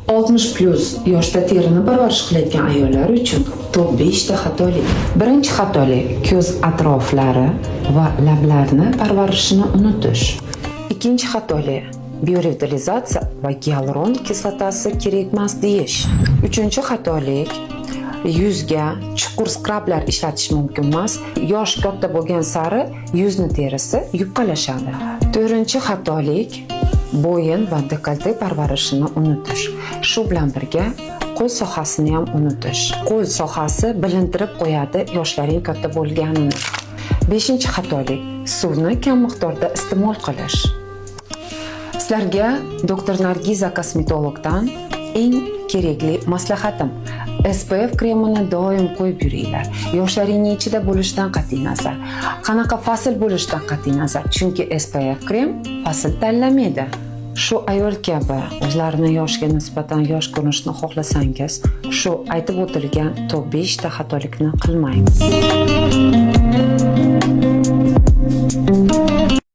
60+ yoshda terini parvarish qilayotgan ayollar uchun top 5 ta xatolik. Birinchi xatolik: ko'z atroflari va lablarni parvarishini unutish. Ikkinchi xatolik: biorevitalizatsiya va gialuron kislotasi kerak emas deyish. Uchinchi xatolik: yuzga chuqur skrablar ishlatish mumkin emas. Yosh katta bo'lgan sari yuzni terisi yupqalashadi. To'rtinchi xatolik: bo'yin va dekolte parvarishini unutish. Shu bilan birga qo'l sohasini ham unutish. Qo'l sohasi bilintirib qo'yadi yoshlaring katta bo'lganini. Beshinchi xatolik: suvni kam miqdorda iste'mol qilish. Sizlarga doktor Nargiza kosmetologdan eng kerakli maslahatim: SPF kremini doim qo'yib yuringlar. Yoshlaringning ichida bo'lishidan qat'iy nazar, qanaqa fasl bo'lishidan qat'iy nazar, chunki SPF krem fasl tanlamaydi. Shu ayol kabi o'zlarini yoshiga nisbatan yosh ko'rinishni xohlasangiz, shu aytib o'tilgan top 5 ta xatolikni qilmang.